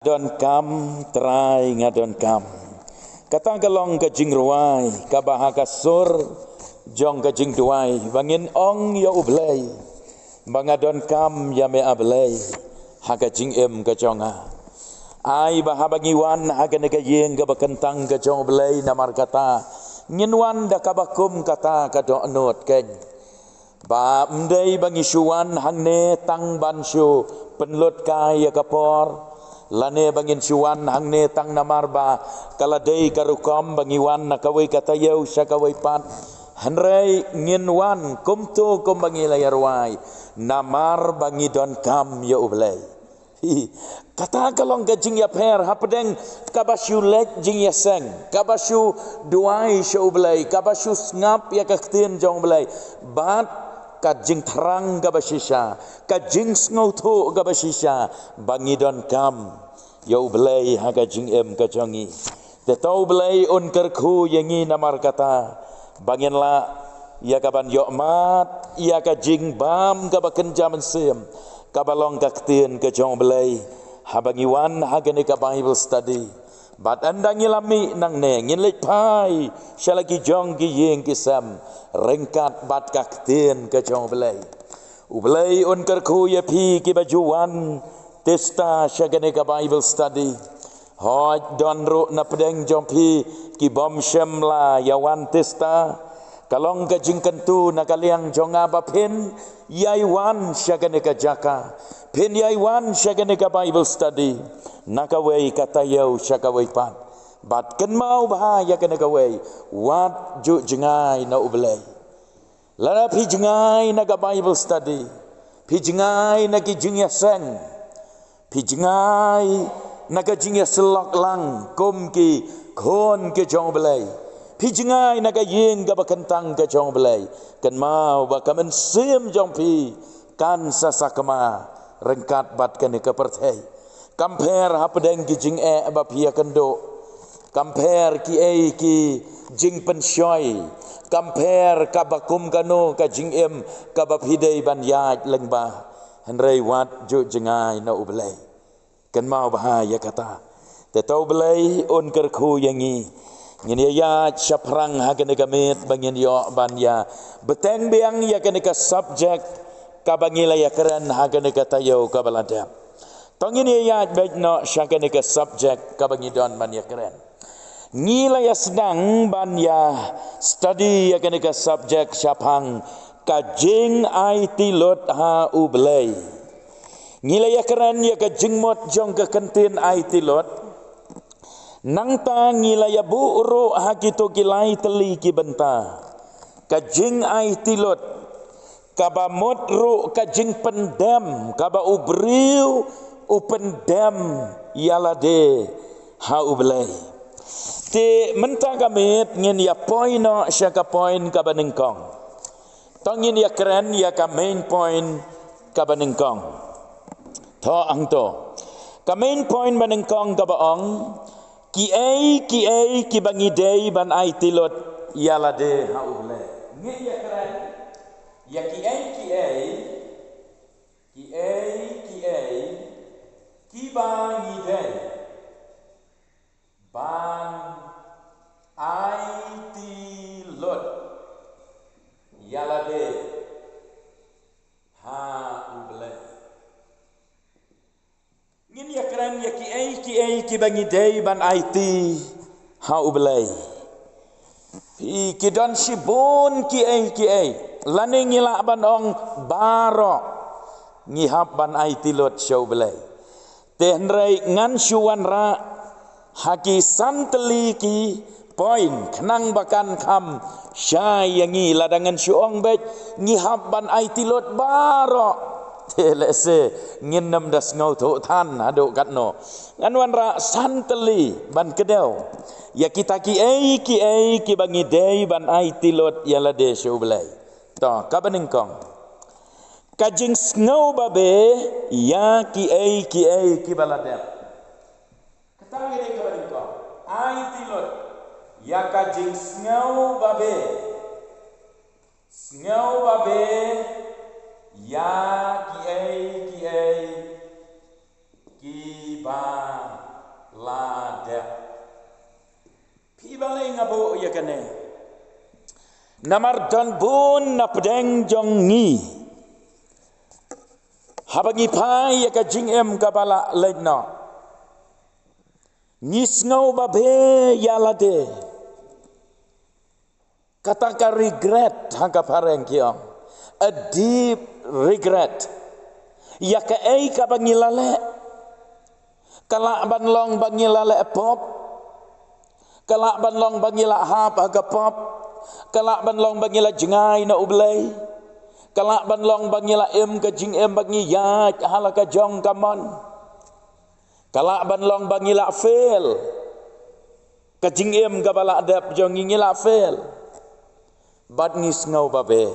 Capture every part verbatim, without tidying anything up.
Donkam, Trai, nga donkam. Kata ka long ka jingrwai kaba ha ka sur jong ka jingduwai ba ngin ong ïa U Blei ba nga donkam ïa me, A Blei, ha ka jingim ka jong nga. Ai ba haba ngi wan ha kane ka ïing kaba kyntang ka jong U Blei, namar kata ngin wan da kaba kum kata ka dohnud, keiñ. Ba ym dei ba ngi shu wan hangne tang ban shu pynlut kai ïa ka por, lane ba ngin shu wan hangne tang namar ba ka la dei ka rukom ba ngi wan na kawei ka taïew sha kawei pat. Hynrei ngin wan kumto kumba ngi la ïarwai, namar ba ngi donkam ïa U Blei. Hi, kata ka long ka jingïapher hapdeng kaba shu leit jingïaseng, kaba shu duwai sha U Blei, kaba shu sngap ïa ka ktien jong U Blei, bad ka jingthrang kaba shisha, ka jingsngewthuh kaba shisha ba ngi donkam ïa U Blei ha ka jingim ka jong ngi. Te to U Blei un kyrkhu ïa ngi namar kata ba ngin lah ïa ka ban ïohmad ïa ka jingbam kaba kynja mynsiem, kaba long ka ktien ka jong U Blei, haba ngi wan ha kane ka Bible study. Bad ynda ngi la mih nangne, ngin leit phai sha la ki jong ki ïing ki sem ryngkat bad ka ktien ka jong U Blei. U Blei un kyrkhu ïa phi kiba ju wan tista sha kane ka Bible study. Hooid, don ruh na pdeng jong phi ki bym shym la ïa wan tista. Ka long ka jingkyntu na ka liang jong nga ba phin ïai wan sha kane ka jaka, phin ïai wan sha kane ka Bible study na kawei ka taïew sha kawei pat. Bad kynmaw bha ïa kane kawei, wat ju jngai na U Blei. Lada phi jngai na ka Bible study, phi jngai na ki jingïaseng, phi jngai na ka jingïasyllok lang kum ki khun ki jong U Blei, phi jngai na ka ïing kaba kyntang ka jong U Blei, kynmaw ba ka mynsiem jong phi kan sa sakma ryngkat bad kane ka pyrthei. Kam pher hapdeng ki jingeh ba phi ïakynduh. Kam pher kiei ki jingpynshoi. Kam pher kaba kum kano ka jingim kaba phi dei ban ïaid lyngba. Hynrei wat ju jngai na U Blei. Kynmaw bha ïa kata. Te to U Blei un kyrkhu ïa ngi. Ngin ïa ïaid shaphrang ha kane ka miet ba ngin ïoh ban ïa bteng biang ïa kane ka subject kaba ngi la ïakren ha kane ka taïew kaba la dep. To ngin ïa ïaid beit noh sha kane ka subject kaba ngi don ban ïakren. Ngi la ïa sdang ban ïa study ïa kane ka subject shaphang ka jingaiti lut ha U Blei. Ngi la ïakren ïa ka jingmut jong ka kyntien aiti lut. Nangta ngi la ïa buh ruh ha kito ki lai tylli ki bynta ka jingaiti lut, kaba mut ruh ka jingpyndem, kaba u briew u pyndem ïa lade ha U Blei. Te mynta ka miet ngin ïa poi noh sha ka point kaba nyngkong. To ngin ïa kren ïa ka main point kaba nyngkong. To hangto. Ka main point ba nyngkong kaba ong, kiei kiei kiba ngi dei ban aiti lut ïa lade ha U Blei. Ngin ïa kren ïa kiei kiei, kiei kiei kiba ngi dei ban aiti lut ïa lade ha U Blei. Ngin ïa kren ïa kiei kiei kiba ngi dei ban aiti ha U Blei. Phi, ki don shibun kiei kiei, lane ngi lah ban ong baroh ngi hap ban aiti lut sha U Blei. Te hynrei ngan shu wanrah ha ki san tylli ki point khnang ba kan kham shai ïa ngi. Lada ngan shu ong beit ngi hap ban aiti lut baroh, te lehse ngin nym da sngewthuh than haduh katno. Ngan wanrah san tylli ban kdew ïa kita kiei kiei kiba ngi dei ban aiti lut ïa lade sha U Blei. To, kaba nyngkong, ka jingsngew babe ïa kiei kiei kiba la dep. Kata ka dei kaba nyngkong. Aiti lut ïa ka jingsngew babe. Sngew babe ïa kiei kiei kiba la dep. Phi balei nga buh ïa kane? Namar don bun na pdeng jong ngi, haba ngi phai ïa ka jingim kaba la leit noh, ngi sngew babe ïa lade. Kata ka regret ha ka phareng ki ong, a deep regret ïa kaei kaba ngi la leh. Ka lah ban long ba ngi la leh pop. Ka lah ban long ba ngi la hap ha ka pop. Ka lah ban long ba ngi la jngai na U Blei. Ka lah ban long ba ngi la im ka jingim ba ngi ïaid ha la ka jong ka mon. Ka lah ban long ba ngi la fail. Ka jingim kaba la dep jong ngi, ngi la fail. Bad ngi sngew babe.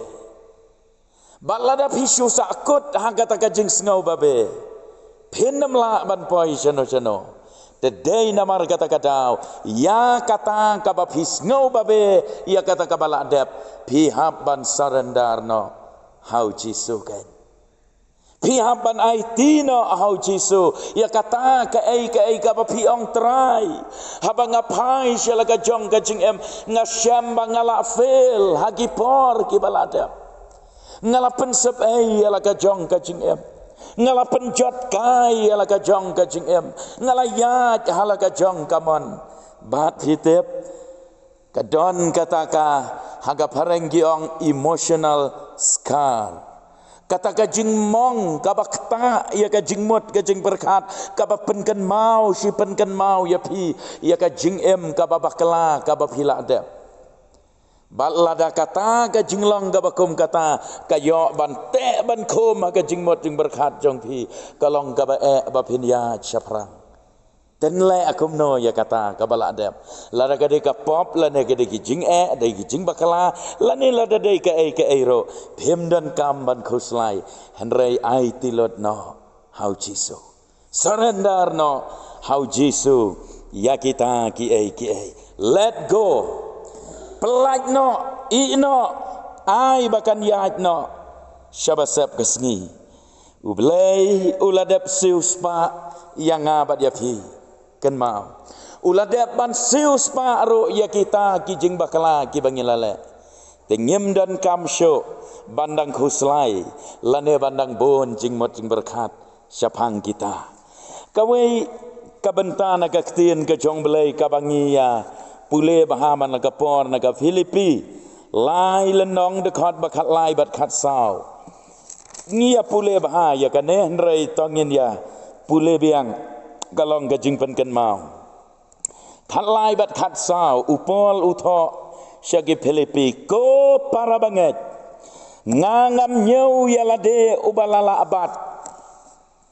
Bad lada phi shu sahkut ha kata ka jingsngew babe, phin ym lah ban poi shano shano. Te dei namar kata ka daw, ïa kata kaba phi sngew babe, ïa kata kaba la dep, phi hap ban surrender noh ha U Jisu keiñ. Phi hap ban aiti noh ha U Jisu ïa kata kaei kaei kaba phi ong, Trai, haba nga phai sha la ka jong ka jingim, nga shem ba nga la fail ha ki por kiba la dep. Nga la pynsep ei ïa la ka jong ka jingim. Nga la pynjot kai ïa la ka jong ka jingim. Nga la ïaid ha la ka jong ka mon. Bad phi tip, ka don kata ka, ha ka phareng ki ong emotional scar. Kata ka jingmong kaba ktah ïa ka jingmut ka jingpyrkhat, kaba pynkynmaw shi pynkynmaw ïa phi ïa ka jingim kaba bakla kaba phi la dep. Bad lada kata ka jinglong kaba kum kata ka ïoh ban teh ban khum ha ka jingmut jingpyrkhat jong phi, ka long kaba eh ba phin ïaid shaphrang. Te nleh kumno ïa kata kaba la dep? Lada ka dei ka pop, lane ka dei ki jingeh, dei ki jingbakla, lane lada dei kaei kaei ruh, phim donkam ban khuslai, hynrei aiti lut noh ha U Jisu. Surrender noh ha U Jisu ïa kita kiei kiei. Let go. Pyllait noh, ïeh noh, ai ba kan ïaid noh sha ba sep ka sngi. U Blei u la dep siewspah ïa nga bad ïa phi. Kynmaw, u la dep ban siewspah ruh ïa kita ki jingbakla kiba ngi la leh. Te ngim donkam shuh ban dang khuslai lane ban dang bun jingmut jingpyrkhat shaphang kita. Kawei ka bynta na ka ktien ka jong U Blei kaba ngi ïa pule bha man la ka por na ka Philippi lai lynnong, dkhot ba khatlai bad khatsaw. Ngi ïa pule bha ïa kane, hynrei to ngin ïa pule biang ka long ka jingpynkynmaw. Khatlai bad khatsaw, u Paul u thoh sha ki Philippi, ko para bangeit, nga ngam ñiew ïa lade uba la lah bat.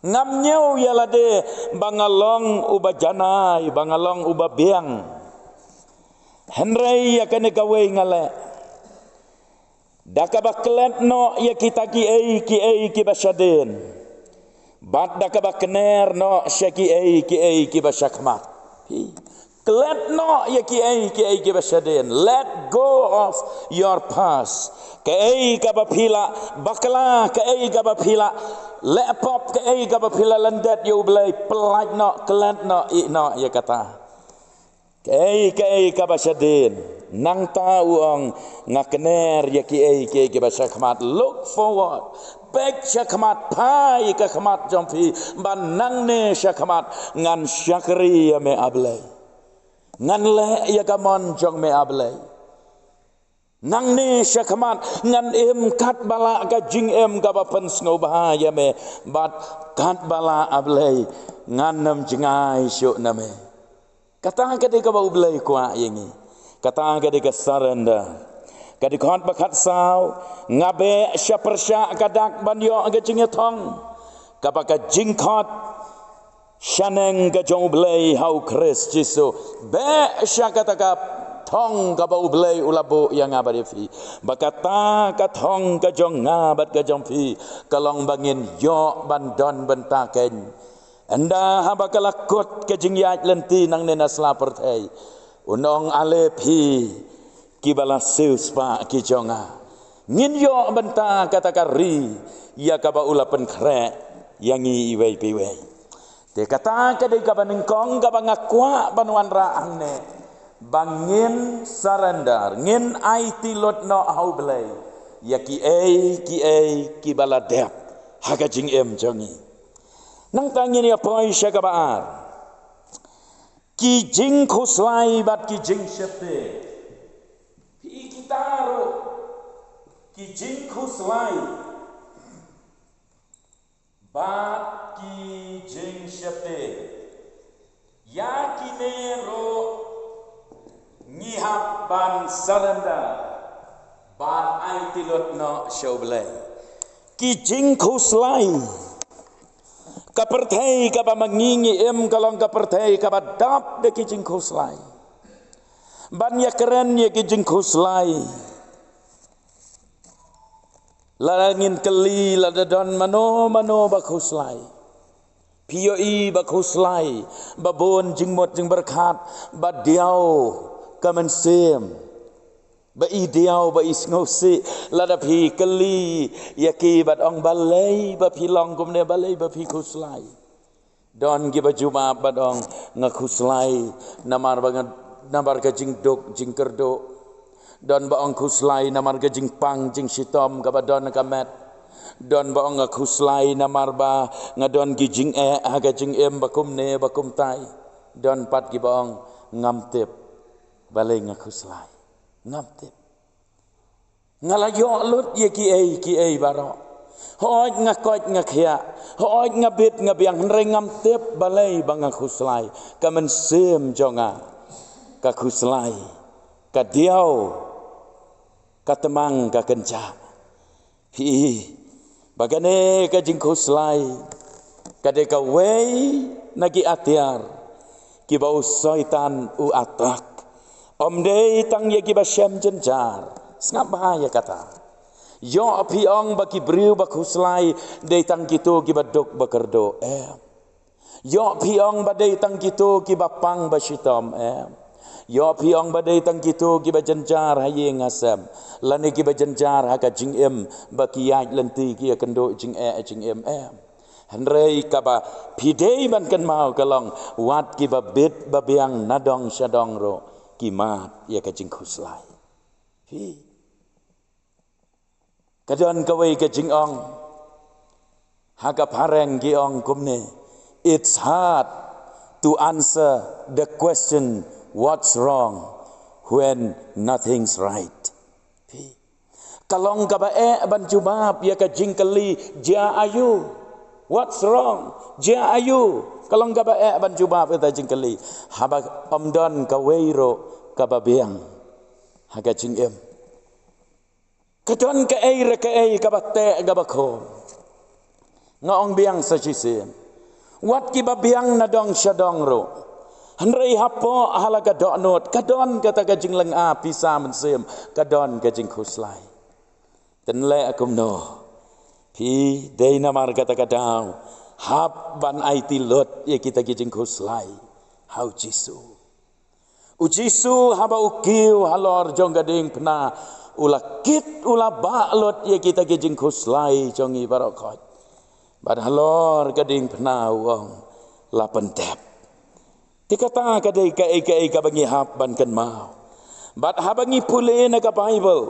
Ngam ñiew ïa lade ba nga long uba janai, ba nga long uba biang. Hynrei ïa kane kawei nga leh, da kaba klet noh ïa kita kiei kiei kiba shadien, bad da kaba kner noh sha kiei kiei kiba shakhmat. Klet noh ïa kiei kiei kiba shadien. Let go of your past. Kaei kaba phi la bakla, kaei kaba phi la leh pop, kaei kaba phi la lyndet ïa U Blei, pyllait noh, klet noh, ïeh noh ïa kata. Kaei kaei kaba shadien, nangta u ong, nga kner ïa kiei kiei kiba shakhmat. Look forward. Peit shakhmat, phai ka khmat jong phi, ba nangne shakhmat ngan shakri ïa me, A Blei. Ngan leh ïa ka mon jong me, A Blei. Nangne shakhmat ngan im katba lah ka jingim kaba pynsngewbha ïa me, bad katba lah, A Blei, ngan ym jngai shuh na me. Kata ka dei kaba U Blei u kwah ïa ngi. Kata ka dei ka surrender. Ka dkhot ba khatsaw, nga beh sha pyrshah ka dak ban ïoh ka jingïathong kaba ka jingkhot shaneng ka jong U Blei ha U Khrist Jisu. Beh sha kata ka thong kaba U Blei u la buh ïa nga bad ïa phi, ba kata ka thong ka jong nga bad ka jong phi ka long ba ngin ïoh ban don bynta keiñ. Ynda haba ka la kut ka jingïaid lynti nangne na sla pyrthei, un ong, ale phi kiba la siewspah ki jong nga, ngin ïoh bynta kata ka ri ïa kaba u la pynkhreh ïa ngi iwei pa iwei. Te kata ka dei kaba nyngkong kaba nga kwah ban wanrah hangne, ba ngin surrender, ngin aiti lut noh ha U Blei ïa kiei kiei kiba la dep ha ka jingim jong ngi. Nangta ngin ïa poi sha kaba ar. Ki jingkhuslai bad ki jingsheptieng. Phi i kita ruh, ki jingkhuslai bad ki jingsheptieng. Ïa kine ruh ngi hap ban surrender, ban aiti lut noh sha U Blei. Ki jingkhuslai. Ka pyrthei kaba ma ngi ngi im ka long ka pyrthei kaba dap da ki jingkhuslai. Ban ïakren ïa ki jingkhuslai, lada ngin kylli, lada don mano mano ba khuslai, phi ïohi ba khuslai, ba bun jingmut jingpyrkhat, ba diaw ka mynsiem, ba i diaw, ba i sngewsih. Lada phi kylli ïa ki bad ong, balei ba phi long kumne, balei ba phi khuslai? Don kiba jubab bad ong, nga khuslai namar ba nga, namar ka jingduk jingkyrduh. Don ba ong khuslai namar ka jingpang jingshitom kaba don ka met. Don ba ong nga khuslai namar ba nga don ki jingeh ha ka jingim ba kumne ba kumtai. Don pat kiba ong, ngam tip balei nga khuslai. Ngam tip. Nga la ïoh lut ïa kiei kiei baroh. Hooid nga koit nga khiah, hooid nga bit nga biang, hynrei ngam tip balei ba nga khuslai. Ka mynsiem jong nga ka khuslai, ka diaw, ka tmang, ka kynjah. Phi i ba kane ka jingkhuslai ka dei kawei na ki atiar kiba u Soitan u attack. Ym dei tang ïa kiba shem jynjar. Sngap bha ïa kata. Ïoh phi ong ba ki briew ba khuslai dei tang kito kiba duk ba kyrduh, em. Ïoh phi ong ba dei tang kito kiba pang ba shitom, em. Ïoh phi ong ba dei tang kito kiba jynjar ha ïing ha sem, lane kiba jynjar ha ka jingim, ba ki ïaid lynti ki ïakynduh jingeh jingim, em. Hynrei kaba phi dei ban kynmaw ka long, wat kiba bit ba biang na dong sha dong ruh ki mad ïa ka jingkhuslai. Phi Ka don kawei ka jingong ha ka phareng, ki ong kumne, it's hard to answer the question, what's wrong, when nothing's right. Ka long kaba eh ban jubab ïa ka jingkylli, jia aiu? What's wrong? Jia aiu? Ka long kaba eh ban jubab ïa ka jingkylli haba ym don kawei ruh kaba biang ha ka jingim. Ka don kaei re kaei kaba teh kaba khum. Nga ong biang sa shisien, wat kiba biang na dong sha dong ruh, hynrei hapoh ha la ka dohnud ka don kata ka jinglynga pisa mynsiem, ka don ka jingkhuslai. Te nleh kumno? Phi dei namar kata ka daw hap ban aiti lut ïa kita ki jingkhuslai ha U Jisu. U Jisu haba u kiew halor jong ka diengphna, u la kit, u la bah lut ïa kita ki jingkhuslai jong ngi baroh khoit. Bad halor ka diengphna u ong, la pyndep. Te kata ka dei kaei kaei kaba ngi hap ban kynmaw. Bad haba ngi pule na ka Baibl,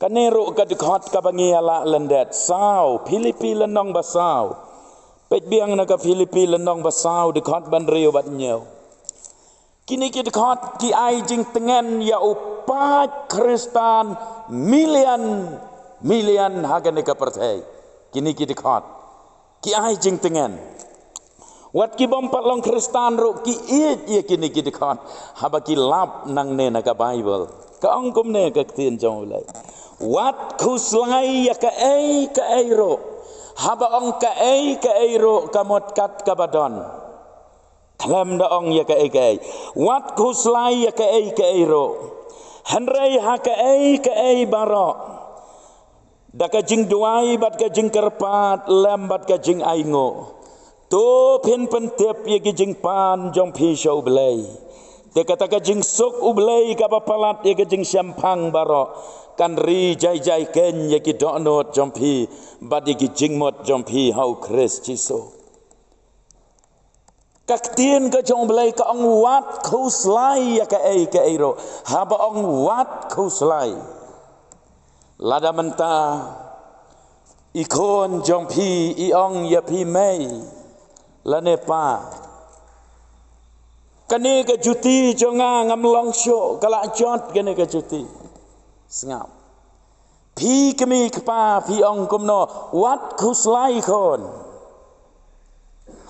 kane ruh ka dkhot kaba ngi ïa lah lyndet, saw, Philippi lynnong ba saw. Peit biang na ka Philippi lynnong ba saw, dkhot ba hynriew bad hynñiew. Kine ki dkhot ki ai jingtngen ïa u paid Khristan million million ha kane ka pyrthei. Kine ki dkhot ki ai jingtngen. Wat ki bym pat long Khristan ruh ki ïeit ïa kine ki dkhot haba ki lap nangne na ka Baibl. Ka ong kumne ka ktien jong U Blei, wat khuslai ïa kaei kaei ruh. Haba ong kaei kaei ruh ka mut kat kaba don. Khlem da ong ïa kaei kaei, wat khuslai ïa kaei kaei ruh. Hynrei ha kaei kaei baroh, da ka jingduwai bad ka jingkyrpad lem bad ka jingainguh, to phin pyntip ïa ki jingpan jong phi sha U Blei. Te kata ka jingsuk U Blei kaba palat ïa ka jingshemphang baroh kan ri jai jai keiñ ïa ki dohnud jong phi bad ïa ki jingmut jong phi ha U Khrist Jisu. Ka ktien ka jong U Blei ka ong wat khuslai ïa kaei kaei ruh. Haba ong wat khuslai, lada mynta i khun jong phi i ong ïa phi mei lane pa, kane ka juti jong nga ngam long shuh, ka la jot kane ka juti. Sngap. Phi kmie kpa phi ong kumno, wat khuslai khun.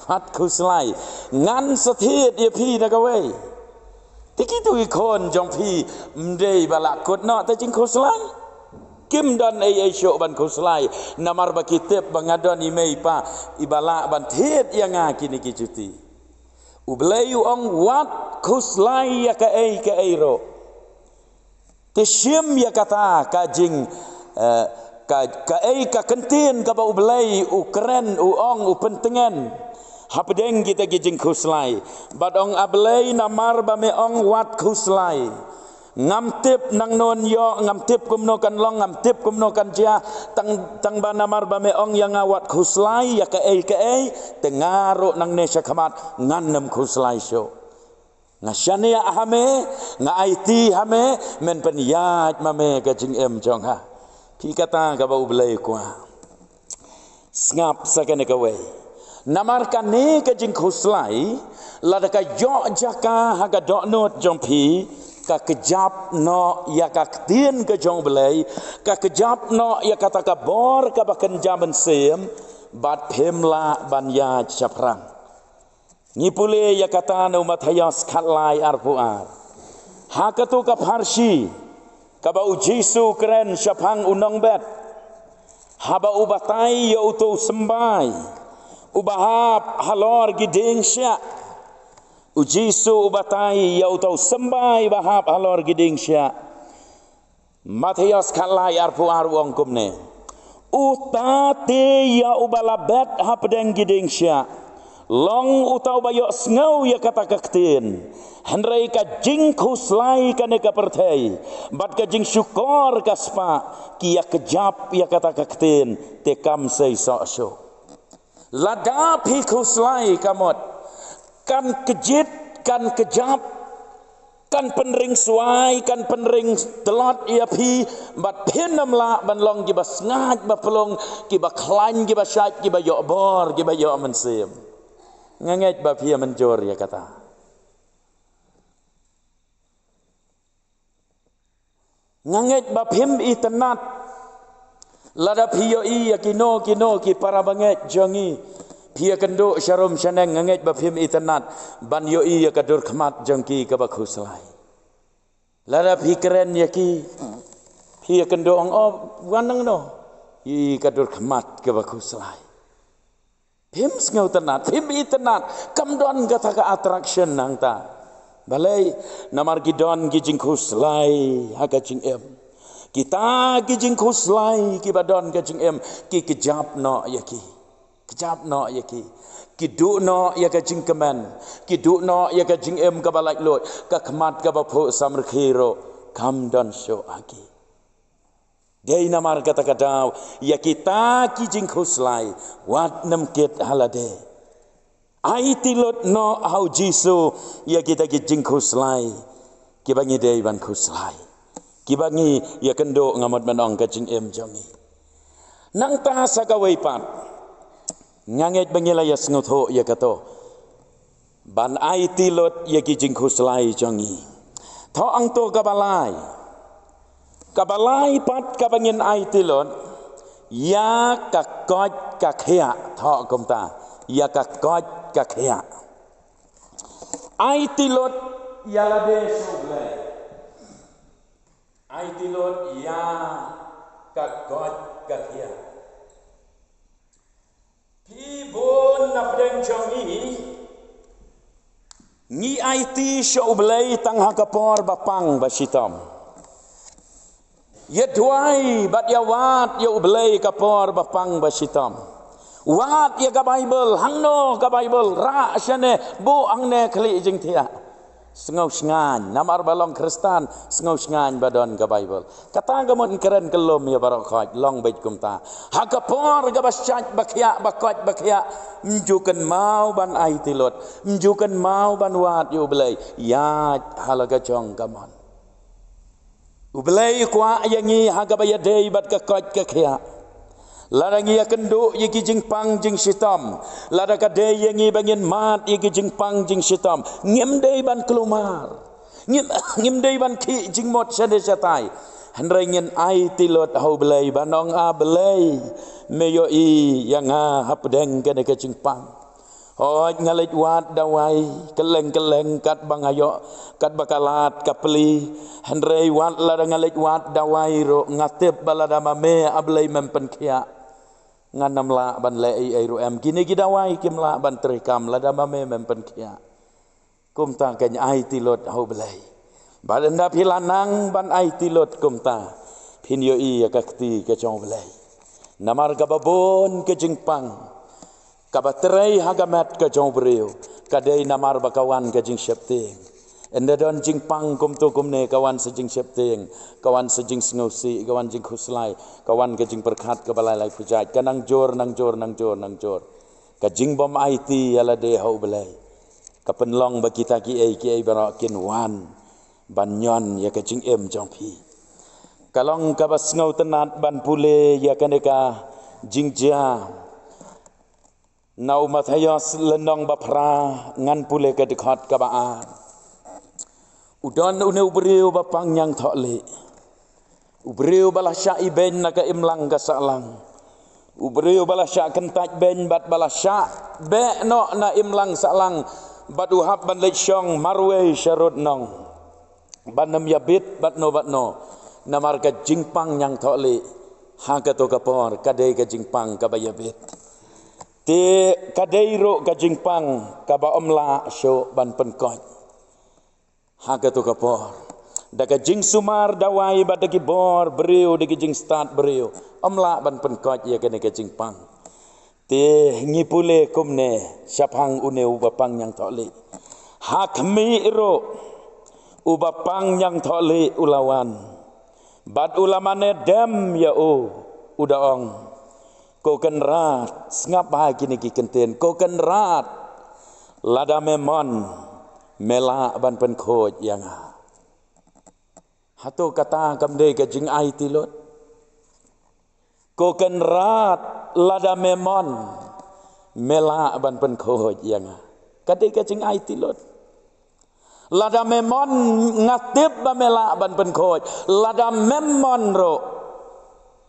Wat khuslai. Ngan sa thied ïa phi da kawei. Te kitu ki khun jong phi ym dei ba la kut noh te jingkhuslai. Kim don ei ei shuh ban khuslai. Namar ba ki tip ba nga don i mei i pa iba lah ban thied ïa nga kine ki juti. U Blei u ong wat khuslai ïa kaei kaei ruh. Te shim ïa kata ka jing, eh, ka, kaei ka kyntien kaba U Blei u kren, u ong, u pyntngen hapdeng kita ki jingkhuslai. Bad ong, A Blei, namar ba me ong wat khuslai, ngam tip nangno ïoh, ngam tip kumno kan long, ngam tip kumno kan jia. Tang, tang ba namar ba me ong ïa nga wat khuslai ïa kaei kaei, te nga ruh nangne shakhmat ngan ym khuslai shuh. Nga shaniah ha me, nga aiti ha me, men pynïaid ma me ka jingim jong nga. Phi, kata kaba U Blei u kwah. Sngap sa kane kawei. Namar kane ka jingkhuslai, lada ka ïoh jaka ha ka dohnud jong phi, ka kjap noh ïa ka ktien ka jong U Blei, ka kjap noh ïa kata ka bor kaba kynja mynsiem, bad phim lah ban ïaid shaphrang. Ngi pule ïa kata na u Mathaios khatlai arphew ar. Ha kato ka pharshi kaba U Jisu u kren shaphang u nongbet, haba u batai ïa uto u symbai uba hap halor ki dieng shiah. U Jisu u batai ïa uto u symbai ba hap halor ki dieng shiah. Mathaios khatlai arphew ar u ong kumne: Uta te ïa uba la bet hapdeng ki dieng shiah long uta uba ïohsngew ïa kata ka ktien, hynrei ka jingkhuslai kane ka pyrthei bad ka jingshukor ka spah ki ïa kjap ïa kata ka ktien, te kam sei soh shuh. Lada phi khuslai, ka mut kan kjit, kan kjap, kan pynring swai, kan pynring tlot ïa phi, bad phin ym lah ban long kiba sngaid ba plung, kiba khlaiñ, kiba shait, kiba ïoh bor, kiba ïoh mynsiem. Nga ngeit ba phi ïa mynjur ïa kata. Nga ngeit ba phim itynnad lada phi ïohi ïa kino kino ki para bangeit jong ngi, phi ïa kynduh sharum shaneng, nga ngeit ba phim itynnad ban ïohi ïa ka dur khmat jong ki kaba khuslai. Lada phi kren ïa ki, phi ïa kynduh ong, oh, wan nangno, ïa ka dur khmat kaba khuslai. Phim sngewtynnad, phim itynnad, kam don kata ka attraction nangta. Balei? Namar ki don ki jingkhuslai ha ka jingim. Kita ki jingkhuslai kiba don ka jingim, ki kjap noh ïa ki. Kjap noh ïa ki. Ki duh noh ïa ka jingkmen. Ki duh noh ïa ka jingim kaba laitluid, ka khmat kaba phuh samrkhie ruh kam don shuh ha ki. Dei namar kata ka daw, ïa kita ki jingkhuslai, wat nym kit ha lade. Aiti lut noh ha U Jisu ïa kita ki jingkhuslai kiba ngi dei ban khuslai, kiba ngi ïa kynduh, nga mut ban ong, ka jingim jong ngi. Nangta sa kawei pat, nga ngeit ba ngi la ïa sngewthuh ïa kato. Ban aiti lut ïa ki jingkhuslai jong ngi. Thoh hangto kaba lai. Kaba lai pat kaba ngin aiti lut, ïa ka koit ka khiah. Thoh kumta, ïa ka koit ka khiah. Aiti lut ïa lade sha U Blei. Aiti lut ïa ka koit ka khiah. Phi bun na pdeng jong ngi, ngi aiti sha U Blei tang ha ka por ba pang ba shitom. Ïa duwai bad ïa wad ïa U Blei ka por ba pang ba shitom. Wad ïa ka Baibl, hangno ka Baibl, rah shane, buh hangne, khlieh jingthiah. Sngewsngaiñ, namar ba long Khristan, sngewsngaiñ ba don ka Baibl. Kata ka mut kren kyllum ïa baroh khoit, long beit kumta. Ha ka por kaba shait ba khiah, ba koit ba khiah, ym ju kynmaw ban aiti lut, ym ju kynmaw ban wad ïa U Blei, ïaid ha la ka jong ka mon. U Blei u kwah ïa ngi ha kaba ïadei bad ka koit ka khiah. Lada ngi ïakynduh ïa ki jingpang jingshitom, lada ka dei ïa ngi ba ngin mad ïa ki jingpang jingshitom, ngim dei ban kulmar. Ngim, ngim dei ban khih jingmut shane shatai. Hynrei ngin aiti lut ha U Blei ban ong, A Blei, me ïohi ïa nga hapdeng kane ka jingpang. Hooid, nga leit wad dawai kylleng kylleng katba nga ïoh, katba ka lad ka plie. Hynrei wat lada nga leit wad dawai ruh, nga tip ba lada ma me, A Blei, mem pynkhiah, ngan ym lah ban leh ei ei ruh em. Kine ki dawai kim lah ban treikam lada ma me mem pynkhiah. Kumta kan aiti lut ha U Blei. Bad ynda phi la nang ban aiti lut kumta, phin ïohi ïa ka kti ka jong U Blei. Namar kaba bun ka jingpang kaba trei ha ka met ka jong u briew, ka dei namar ba ka wan ka jingsheptieng. Ynda don jingpang kumto kumne, ka wan sa jingsheptieng, ka wan sa jingsngewsih, ka wan jingkhuslai, ka wan ka jingpyrkhat kaba lai lai pyrjait, ka nang jur, nang jur, nang jur, nang jur. Ka jingbym aiti ïa lade ha U Blei ka pynlong ba kita kiei kiei baroh kin wan ban ñion ïa ka jingim jong phi. Ka long kaba sngewtynnat ban pule ïa kane ka jingjia. Na u Mathaios lynnong ba phra, ngan pule ka dkhot kaba ar. U don une u briew ba pang ñiangthohlieh. U briew ba la shah ibeiñ na ka imlang ka sahlang. U briew ba la shah kyntait beiñ bad ba la shah beh noh na imlang sahlang, bad u hap ban leit shong marwei sharud nong ban ym ïabit bad no bad no. Namar ka jingpang ñiangthohlieh ha kato ka por ka dei ka jingpang kaba ïabit. Te ka dei ruh ka jingpang kaba ym lah shuh ban pynkoit. Ha kato ka por, da ka jingsumar dawai bad da ki bor briew, da ki jingstad briew, ym lah ban pynkoit ïa kane ka jingpang. Te ngi pule kumne shaphang une uba pang ñiangthohlieh. Ha khmih ruh uba pang ñiangthohlieh u la wan, bad u la mane dem ïa u, u da ong, Ko Kynrad, sngap bha kine ki kyntien, Ko Kynrad, lada me mon, me lah ban pynkhuid ïa nga. Hato kata kam dei ka jingaiti lut? Ko Kynrad, lada me mon, me lah ban pynkhuid ïa nga. Ka dei ka jingaiti lut. Lada me mon, nga tip ba me lah ban pynkhuid. Lada mem mon ruh,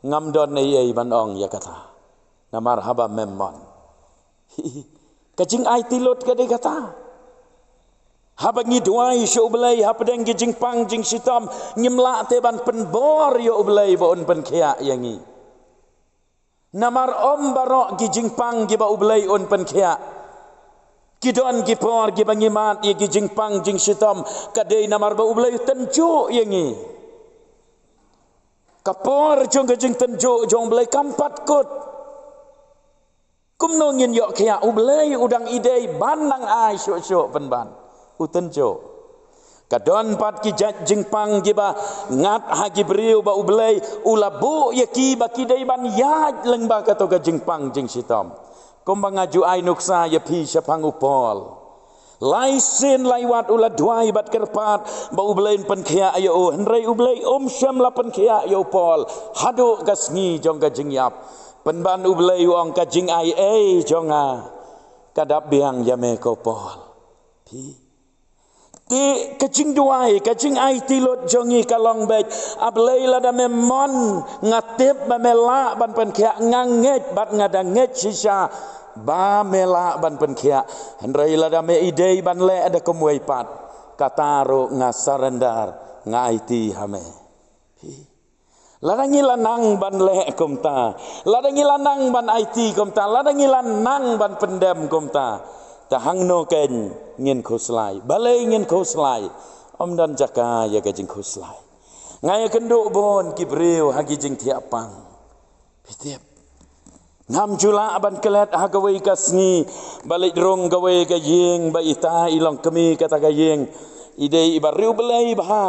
ngam don ei ei ban ong ïa kata. Namar haba mem mon, ka jingaiti lut ka dei kata. Haba ngi duwai sha U Blei hapdeng ki jingpang jingshitom, ngim lah te ban pynbor ïa U Blei ba un pynkhiah ïa ngi. Namar ym baroh ki jingpang kiba U Blei un pynkhiah. Ki don ki por kiba ngi mad ïa ki jingpang jingshitom, ka dei namar ba U Blei u tynjuh ïa ngi. Ka por jong ka jingtynjuh jong U Blei kam pat kut. Kumno ngin ïoh khiah? U Blei u dang ïadei ban nang ai shuh shuh pynban. U tynjuh. Ka don pat ki jait jingpang kiba ngat ha ki briew ba U Blei u la buh ïa ki ba ki dei ban ïaid lyngba kato ka jingpang jingshitom. Kumba nga ju ai nuksa ïa phi shaphang u Paul. Lai sien lai wat u la duwai bad kyrpad ba U Blei un pynkhiah ïa u, hynrei U Blei um shym la pynkhiah ïa u Paul haduh ka sngi jong ka jingïap. Pynban U Blei u ong, ka jingaiei jong nga ka dap biang ïa me ko Paul. Phi. Te ka jingduwai, ka jingaiti lut jong ngi ka long beit, A Blei, lada me mon, nga tip ba me lah ban pynkhiah, nga ngeit bad nga da ngeit shisha ba me lah ban pynkhiah. Hynrei lada me ïadei ban leh da kumwei pat, kata ruh nga surrender, nga aiti ha me. Lada ngi la nang ban leh kumta, lada ngi la nang ban aiti kumta, lada ngi la nang ban pyndem kumta, te hangno kein ngin khuslai? Balei ngin khuslai? Ym don jaka ïa ka jingkhuslai. Nga ïakynduh bun ki briew ha ki jingthiah pang. Phi tip, ngam ju lah ban klet ha kawei ka sngi ba leit rung kawei ka ïing ba ita i long kmie kata ka ïing. I dei i ba riewblei bha.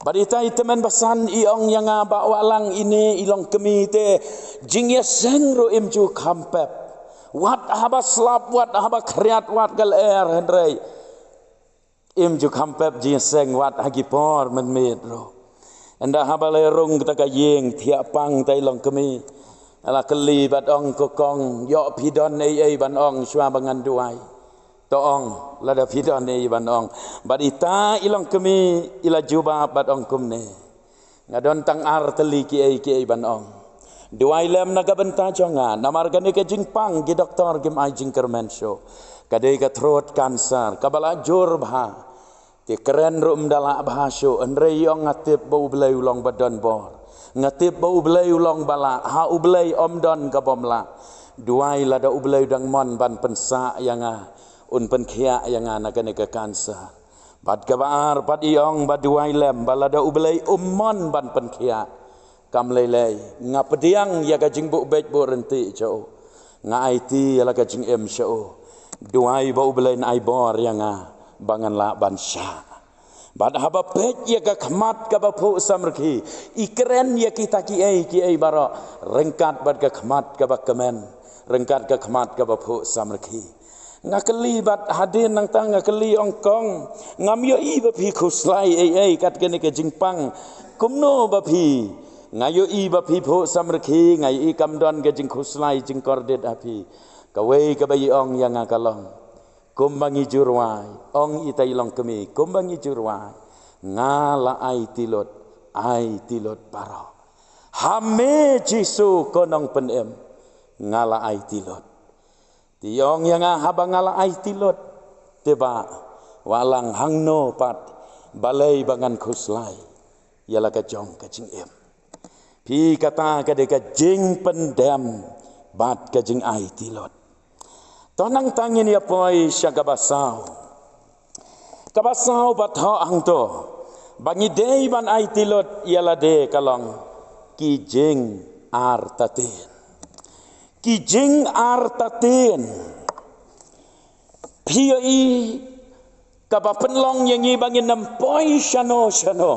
Bad ita i tymmen basan i ong ïa nga ba wat lang ine i long kmie te jingïaseng ruh im ju kham pep. Wat haba slap, wat haba khriat, wat ka lyer hynrei im ju kham pep jingïaseng wat ha ki por mynmiet ruh. Ynda haba la rung kata ka ïing thiah pang ta i long kmie. La kylli bad ong, ko kong, ïoh phi don ei ei ban ong shuwa ba ngan duwai? To ong, lada phi don ei ban ong. Bad ita i long kmie i la jubab bad ong kumne, nga don tang ar tylli kiei kiei ban ong. Duwai lem na ka bynta jong nga, namar kane ka jingpang ki doktor kim ai jingkyrmen shuh. Ka dei ka throat cancer kaba la jur bha. Te kren ruh ym da lah bha shuh, hynrei ong nga tip ba U Blei u long ba don bor. Nga tip ba U Blei u long ba lah, ha U Blei ym don ka bym lah. Duwai lada U Blei u dang mon ban pynsah ïa nga, un pynkhiah ïa nga na kane ka cancer. Bad kaba ar pat i ong ba duwai lem ba lada U Blei um mon ban pynkhiah, kam lei lei, nga pdiang ïa ka jingbuh beit buh ryntih jong u. Nga aiti ïa la ka jingim jong u. Duwai ba U Blei un ai bor ïa nga ba ngan lah ban shah. Bad haba peit ïa ka khmat kaba phuh samrkhie, i kren ïa kita kiei kiei baroh ryngkat bad ka khmat kaba kmen, ryngkat ka khmat kaba phuh samrkhie. Nga kylli bad hadien nangta nga kylli, ong kong, ngam ïohi ba phi khuslai ei ei kat kane ka jingpang. Kumno ba phi? Nga ïohi ba phi phuh samrkhie, nga ïohi kam don ka jingkhuslai jingkordit ha phi. Kawei kaba i ong ïa nga ka long, kumba ngi ju rwai, ong ita i long kmie, kumba ngi ju rwai, nga la aiti lut, aiti lut baroh. Ha me Jisu ko nongpynim, nga la aiti lut. Te i ong ïa nga, haba nga la aiti lut, te ba wat lang hangno pat, balei ba ngan khuslai ïa la ka jong ka jingim? Phi, kata ka dei ka jingpyndem bad ka jingaiti lut. To nangta ngin ïa poi sha kaba saw. Kaba saw ba thoh hangto ba ngi dei ban aiti lut ïa lade ka long ki jingartatien. Ki jingartatien. Phi ïohi kaba pynlong ïa ngi ba ngin ym poi shano shano.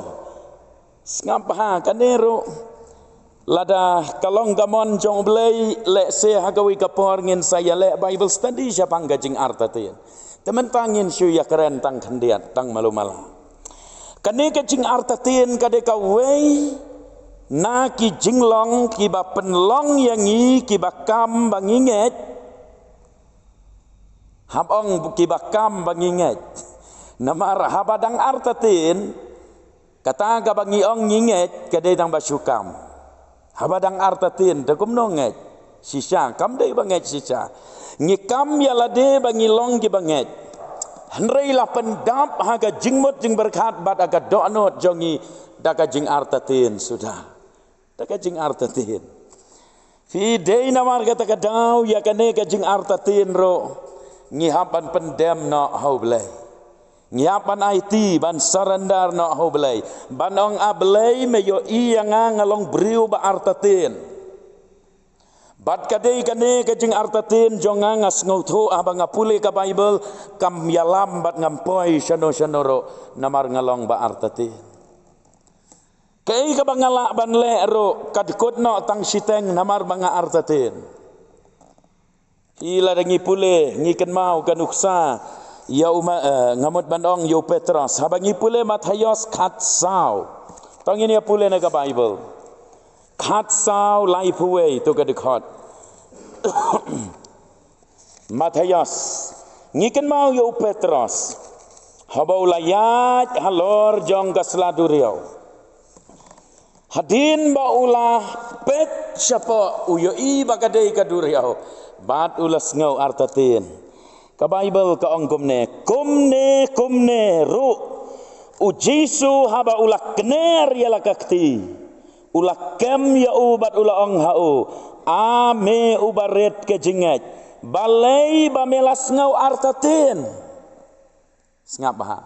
Sngap bha, kane ruh lada ka long ka mon jong U Blei, lehse ha kawei ka por ngin sa ïaleh Bible study shaphang ka jingartatien. Te mynta ngin shu ïakren tang khyndiat, tang malu mala. Kane ka jingartatien ka dei kawei na ki jinglong kiba pynlong ïa ngi kiba kam ba ngi ngeit. Hap ong kiba kam ba ngi ngeit. Namar haba dang artatien, kata kaba ngi ong ngi ngeit ka dei tang ba shu kam. Haba dang artatien te kumno ngeit? Shisha, kam dei ba ngeit shisha. Ngi kam ïa lade ba ngi long kiba ngeit. Hynrei la pyndap ha ka jingmut jingpyrkhat bad ha ka dohnud jong ngi da ka jingartatien suda. Da ka jingartatien. Phi, dei namar kata ka daw ïa kane ka jingartatien ruh ngi hap ban pyndem noh ha U Blei. Ngi hap ban aiti, ban surrender noh ha U Blei, ban ong, A Blei, me ïohi ïa nga, nga long briew ba artatien. Bad ka dei kane ka jingartatien jong nga, nga sngewthuh haba nga pule ka Bible, kam ïalam bad ngam poi shano shano ruh namar nga long ba artatien. Kaei kaba nga lah ban leh ruh ka dkut noh tang shiteng namar ba nga artatien. Phi, lada ngi pule, ngi kynmaw ka nuksa ïa u ma, eh, nga mut ban ong ïa u Petros. Haba ngi pule Mathaios khatsaw. To ngin ïa pule na ka Bible. Khatsaw, laiphew wei, to ka dkhot. Mathaios, ngi kynmaw ïa u Petros haba u la ïaid halor jong ka sla duriaw. Hadien ba u la peit shapoh, u ïohi ba ka dei ka duriaw bad u la sngew artatien. Ka Bible ka ong kumne, kumne, kumne ruh u Jisu haba u la kner ïa la ka kti, u la kem ïa u bad u la ong ha u, A me u barit ka jingngeit, balei ba me la sngew artatien? Sngap bha.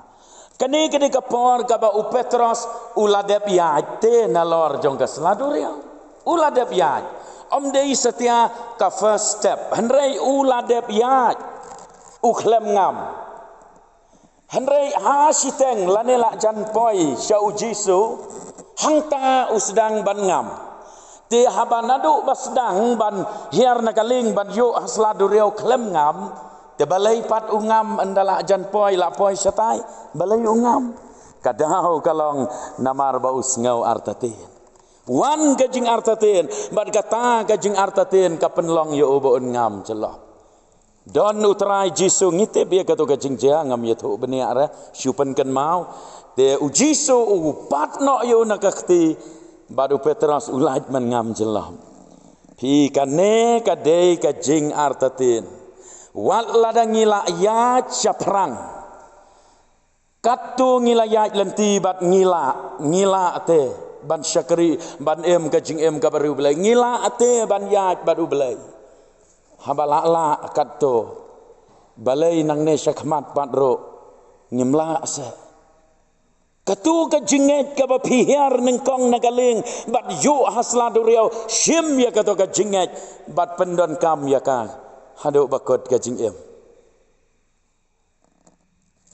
Kane ka dei ka por kaba u Petros u la dep ïaid te nalor jong ka sla duriaw. U la dep ïaid. Ym dei satia ka first step. Hynrei u la dep ïaid. U khlem ngam. Hynrei ha shiteng lane la jan poi sha u Jisu, hangta u sdang ban ngam. Te haba naduh ba sdang ban hiar na ka lieng ban ïuh ha sla duriaw khlem ngam, te balei pat u ngam ynda la jan poi, la poi shatai, balei u ngam? Ka daw ka long namar ba u sngew artatien. Wan ka jingartatien, bad kata ka jingartatien ka pynlong ïa u ba un ngam jyllop. Don u Trai Jisu, ngi tip ïa kato ka jingjia, ngam ïathuh bniah re, shu pynkynmaw. Te u Jisu u bat noh ïa u na ka kti, bad u Petros u lait ban ngam jyllop. Phi, kane ka dei ka jingartatien. Wat lada ngi la ïaid shaphrang, katto ngi la ïaid lynti bad ngi lah, ngi lah te ban shakri, ban im ka jingim kaba riewblei. Ngi lah te ban ïaid bad U Blei. Haba lah lah katto, balei nangne shakhmat pat ruh ngim lah seh? Kato ka jingngeit kaba phi hiar nyngkong na ka lieng bad ïuh ha sla duriaw, shim ïa kato ka jingngeit bad pyndonkam ïa ka haduh ba kut ka jingim.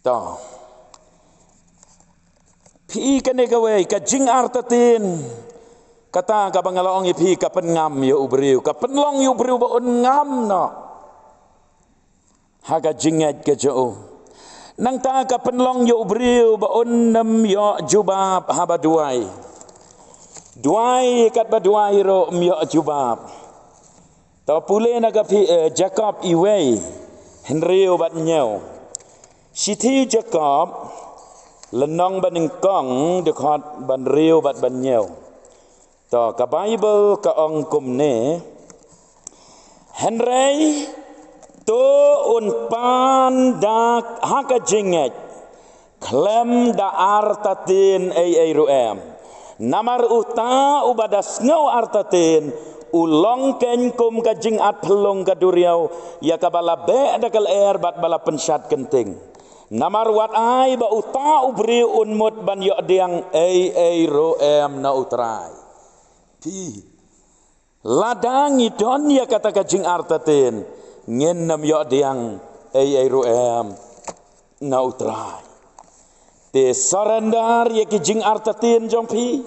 To. Phi, kane kawei ka jingartatien, kata kaba nga la ong ïa phi, ka pynngam ïa u briew, ka pynlong ïa u briew ba un ngam noh ha ka jingngeit ka jong u. Nangta ka pynlong ïa u briew ba un ym ïoh jubab haba duwai. Duwai katba duwai ruh ym ïoh jubab. To pule na ka phi, eh, Jakob iwei, hynriew bad hynñiew. Shithi Jakob, lynnong banyngkong, dkhot ba hynriew bad banyngkiew. To ka Baibl ka ong kumne: Hynrei to un pan da ha ka jingngeit, khlem da artatien ei ei ruh em. Namar uta uba da sngew artatien, u long keiñ kum ka jingat phyllung ka duriaw, ïa kaba la beh da ka lyer bad ba la pynshad kynting. Namar wat ai ba uta u briew un mut ban ïoh diang ei ei ruh em na U Trai. Phi, lada ngi don ïa kata ka jingartatien, ngin nym ïoh diang ei ei ruh em na U Trai. Te surrender ïa ki jingartatien jong phi.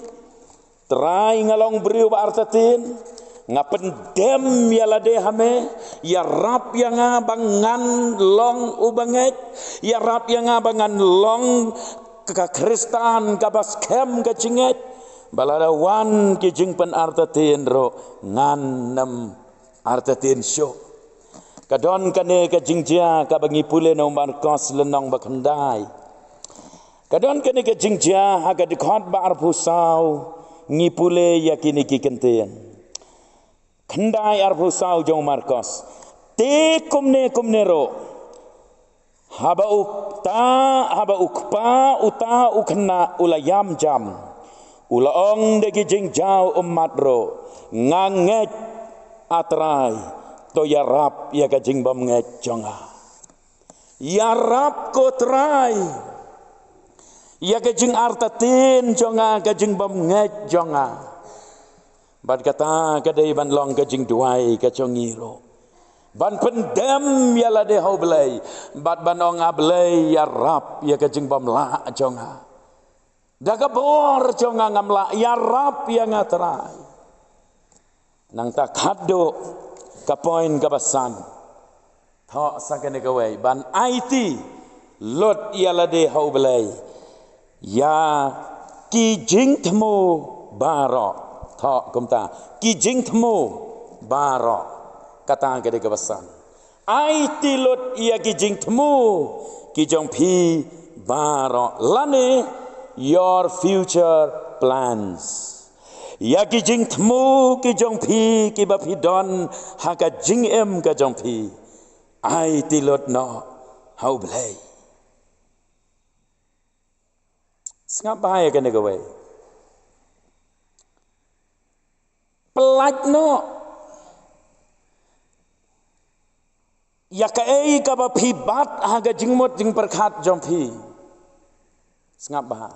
Trai, nga long briew ba artatien. Nga pyndem ïa lade ha me. Ïarap ïa nga ba ngan long u bangeit. Ïarap ïa nga ba ngan long ka Khristan kaba skhem ka jingngeit. Ba lada wan ki jingpynartatien ruh, ngan nym artatien shuh. Ka don kane ka jingjia kaba ngi pule na u Markos lynnong ba khyndai. Ka don kane ka jingjia ha ka dkhot ba arphew saw, ngi pule ïa kine ki kyntien. Khyndai arphew saw jong u Markos. Te kumne kumne ruh, haba uta, haba u kpa uta u khynnah u la ïam jam, u la ong da ki jingjaw ummat ruh: Nga ngeit, A Trai. To ïarap ïa ka jingbymngeit jong nga. Ïarap, ko Trai, ïa ka jingartatien jong nga, ka jingbymngeit jong nga. Bad kata ka dei ban long ka jingduwai ka jong ngi ruh, ban pyndem ïa lade ha U Blei, bad ban ong: A Blei, ïarap ïa ka jingbymlah jong nga. Da ka bor jong nga ngam lah, ïarap ïa nga, Trai. Nangta khatduh, ka point kaba san. Thoh sa kane kawei, ban aiti lut ïa lade ha U Blei ïa ki jingthmu baroh. Thoh kumta, ki jingthmu baroh. Kata ka dei kaba san. Aiti lut ïa ki jingthmu ki jong phi baroh, lane your future plans. Ïa ki jingthmu ki jong phi kiba phi don ha ka jingim ka jong phi, aiti lut noh ha U Blei. Sngap bha ïa kane kawei. Pyllait noh ïa kaei kaba phi bat ha ka jingmut jingpyrkhat jong phi. Sngap bha.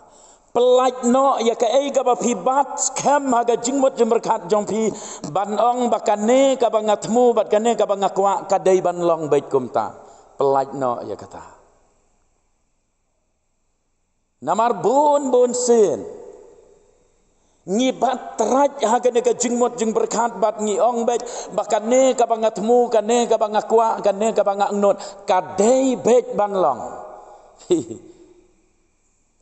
Pyllait noh ïa kaei kaba phi bat skhem ha ka jingmut jingpyrkhat jong phi, ban ong ba kane kaba nga thmu bad kane kaba nga kwah ka dei ban long beit kumta. Pyllait noh ïa kata. Namar bun bun sien ngi bat trai ha kane ka jingmut jingpyrkhat bad ngi ong beit ba kane kaba nga thmu, kane kaba nga kwah, kane kaba nga angnud, ka dei beit ban long.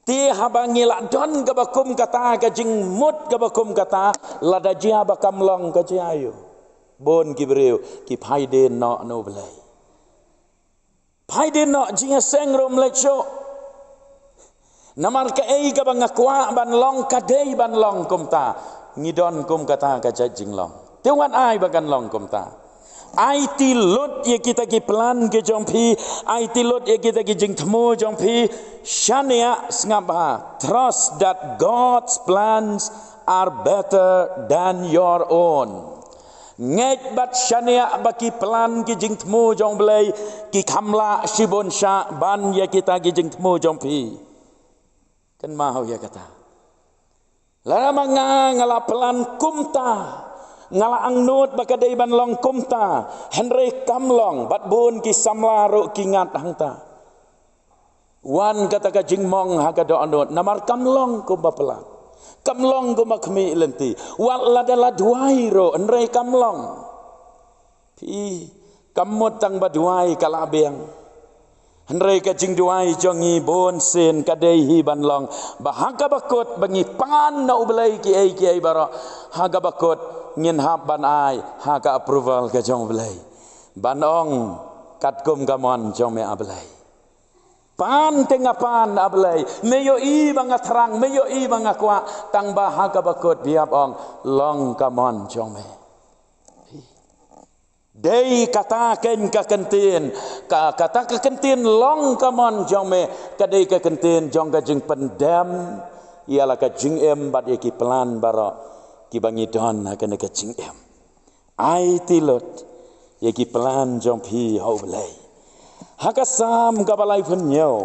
Te haba ngi la don kaba kum kata, ka jingmut kaba kum kata, lada jia ba kam long ka jia ïa u. Bun ki briew ki phai dien noh na U Blei. Phai dien noh, jingïaseng ruh ym leit shuh. Namar kaei kaba nga kwah ban long ka dei ban long kumta. Ngi don kum kata ka jait jinglong. Te wat ai ba kan long kumta. Aiti lut ïa kita ki plan ki jong phi, aiti lut ïa kita ki jingthmu jong phi. Shaniah, sngap bha. Trust that God's plans are better than your own. Ngeit bad shaniah ba ki plan ki jingthmu jong U Blei ki kham lah shibun shah ban ïa kita ki jingthmu jong phi. Kynmaw ïa kata. Lada ma nga, nga la plan kumta, nga la angnud ba ka dei ban long kumta, hynrei kam long, bad bun ki samla ruh ki ngat hangta. Wan kata ka jingmong ha ka dohnud, namar kam long kumba plan. Kam long kumba khmih lynti. Wat lada la duwai ruh, hynrei kam long. Phi, kam mut tang ba duwai ka la biang. Hynrei ka jingduwai jong ngi bun sien ka dei hi ban long ba ha kaba kut ba ngi pan na U Blei kiei kiei baroh, ha kaba kut ngin hap ban ai ha ka approval ka jong U Blei. Ban ong katkum ka mon jong me, A Blei. Pan te nga pan, A Blei. Me ïohi ba nga thrang, me ïohi ba nga kwah, tang ba ha kaba kut phi hap ong long ka mon jong me. Dei kata keiñ ka kyntien, ka, kata ka kyntien long ka mon jong me, ka dei ka kyntien jong ka jingpyndem ïa la ka jingim bad ïa ki plan baroh kiba ngi don ha kane ka jingim. Aiti lut ïa ki plan jong phi, ha U Blei. Ha ka Salm kaba laiphew hynñiew,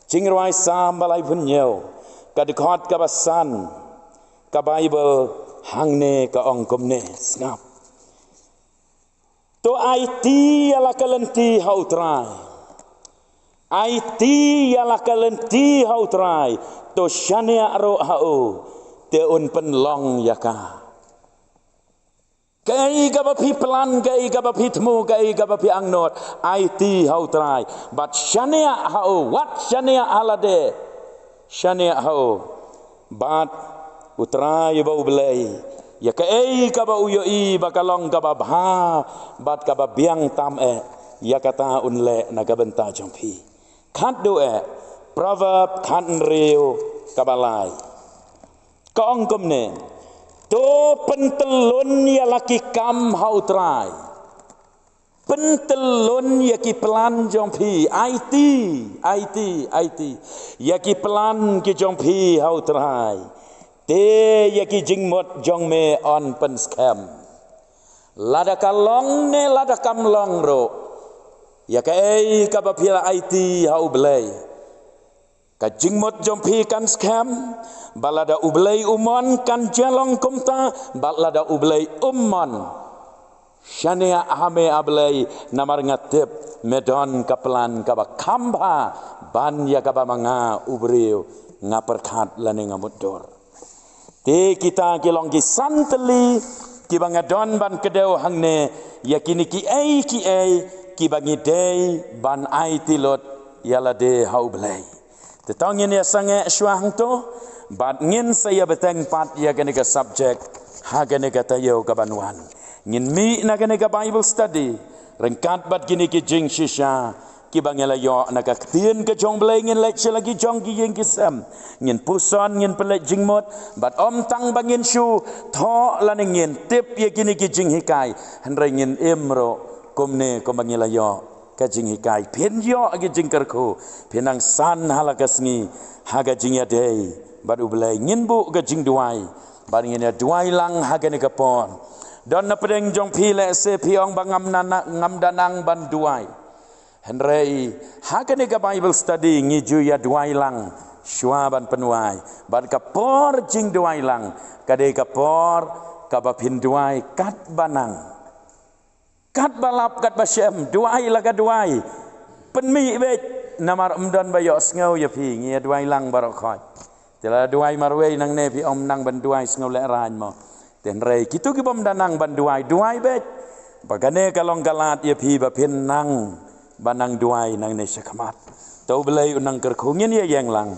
Jingrwai Salm ba laiphew hynñiew, ka dkhot kaba san, ka Baibl hangne ka ong kumne, sngap. To aiti ïa la ka lynti ha U Trai. Aiti ïa la ka lynti ha U Trai. To shaniah ruh ha u, te un pynlong ïa ka. Kaei kaba phi plan, kaei kaba phi thmu, kaei kaba phi angnud, aiti ha U Trai. Bad shaniah ha u, wat shaniah ha lade. Shaniah ha u. Bad U Trai ba U Blei, ïa kaei kaba u ïohi ba ka long kaba bha bad kaba biang tam eh, ïa kata un leh na ka bynta jong phi. Khatduh eh, Proverb khathynriew kaba lai, ka ong kumne, to pyntyllun ïa la ki kam ha U Trai. Pyntyllun ïa ki plan jong phi, aiti, aiti, aiti ïa ki plan ki jong phi ha U Trai. Te ïa ki jingmut jong me yn pynskhem. Lada ka long ne lada kam long ruh, ïa kaei kaba phi la aiti ha U Blei, ka jingmut jong phi kan skhem. Bad lada U Blei u mon kan jia long kumta, bad lada U Blei um mon, shaniah ha me, A Blei, namar nga tip me don ka plan kaba kham bha ban ïa kaba ma nga u briew nga pyrkhat lane nga mutdur. Te kita ki long ki san tylli kiba nga don ban kdew hangne, ïa kine kiei kiei kiba ngi dei ban aiti lut ïa lade ha U Blei. Te to ngin ïa sangeh shuwa hangto bad ngin sa ïa bteng pat ïa kane ka subject ha kane ka taïew kaban wan. Ngin mih na kane ka Bible study ryngkat bad kine ki jingshisha kiba ngi la ïoh na ka ktien ka jong U Blei. Ngin leit sha la ki jong ki ïing ki sem, ngin puson, ngin pynleit jingmut, bad ym tang ba ngin shu thoh lane ngin tip ïa kine ki jinghikai, hynrei ngin im ruh kumne kumba ngi la ïoh ka jinghikai. Phin ïoh ki jingkyrkhu, phin nang san ha la ka sngi ha ka jingïadei bad U Blei. Ngin buh ka jingduwai bad ngin ïa duwai lang ha kane ka por. Don na pdeng jong phi lehse phi ong ba ngam nang, ngam da nang ban duwai. Hynrei ha kane ka Bible study ngi ju ïa duwai lang shuwa ban pynwai. Bad ka por jingduwai lang ka dei ka por kaba phin duwai katba nang, katba lap, katba shem, duwai la ka duwai. Pynmih beit. Namar ym don ba ïohsngew ïa phi, ngi ïa duwai lang baroh khoit. Te la duwai marwei nangne phi ym nang ban duwai sngewlehrain mo. Te hynrei kito ki bym da nang ban duwai, duwai beit. Ba kane ka long ka lad ïa phi ba phin nang ban nang duwai nangne shakhmat. To U Blei un nang kyrkhu, ngin ïa ïeng lang.